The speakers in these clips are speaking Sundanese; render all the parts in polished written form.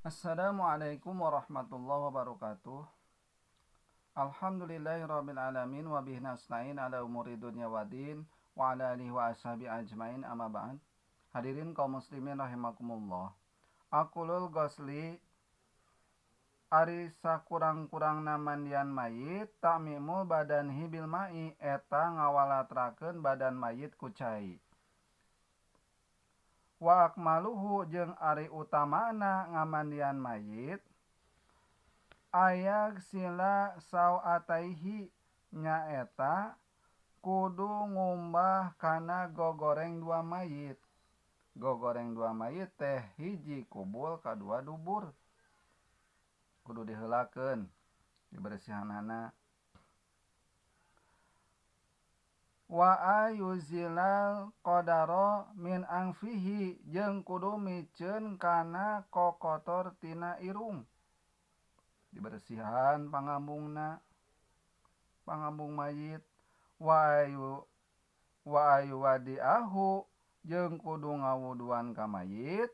Assalamualaikum warahmatullahi wabarakatuh. Alhamdulillahirabbil alamin wa bihi nasta'in ala umuri dunya waddin wa ala alihi wa ashabi ajmain amma ba'd. Hadirin kaum muslimin rahimakumullah. Aqulul ghusli ari sakurang-kurangna mandian mayit ta'mimul badanhi bil ma'i eta ngawalatrakeun badan mayit ku cai. Wa akmaluhu jeung ari utamana ngamandian mayit ayag sila sawataihi nyaeta kudu ngumbah kana gogoreng dua mayit. Gogoreng dua mayit teh hiji kubul kadua dubur. Kudu diheulakeun diberesihanana. Wa ayuzilal qadara min angfihi jeung kudu miceun kana kokotor tina irung. Diberesihan pangambungna, pangambung mayit. Wa ayu wa ayu wadiahu jeung kudu ngawuduan ka mayit.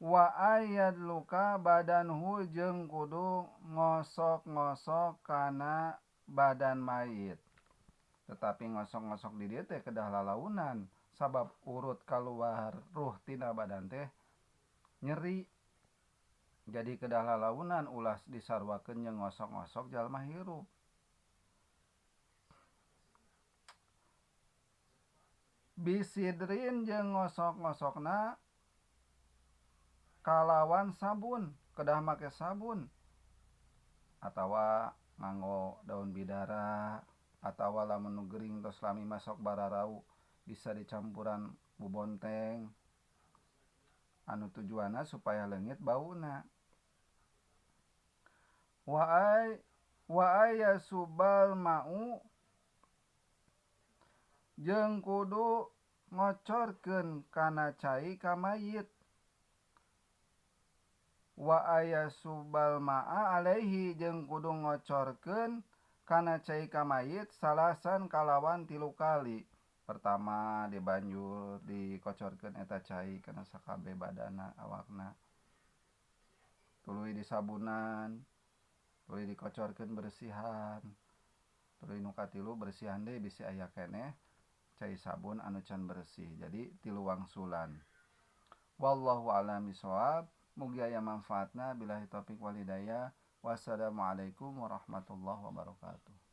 Wa ayadluka badanhu jeung kudu ngosok-ngosok kana badan mayit. Tetapi ngosok-ngosok di dieu teh kedah lalaunan sabab urut kaluar ruh tina badan teh nyeri. Jadi kedah lalaunan ulah disarwakeun jeung ngosok-ngosok jalma hirup. Bisidrin jeung ngosok-ngosokna kalawan sabun, kedah make sabun atawa nganggo daun bidara atawa lamun nu gering tos lami masok bararau bisa dicampuran bubonteng anu tujuanna supaya leungit bauna. Wa ayasubal ma'u jeung kudu ngocorkeun kana cai ka mayit. Wa ayasubal ma'a alaihi jeung kudu ngocorkeun kana cai ka mayit salasan kalawan 3 kali. Pertama dibanjur dikocorkeun eta cai kana sakabeh badana awakna. Tuluy disabunan, tuluy dikocorkeun bersihan. Tuluy nu katilu bersihan deui bisi aya keneh cai sabun anu can bersih. Jadi 3 wangsulan. Wallahu a'lam bishawab. Mugi aya manfaatna. Billahi taufik wal hidayah. Wassalamualaikum warahmatullahi wabarakatuh.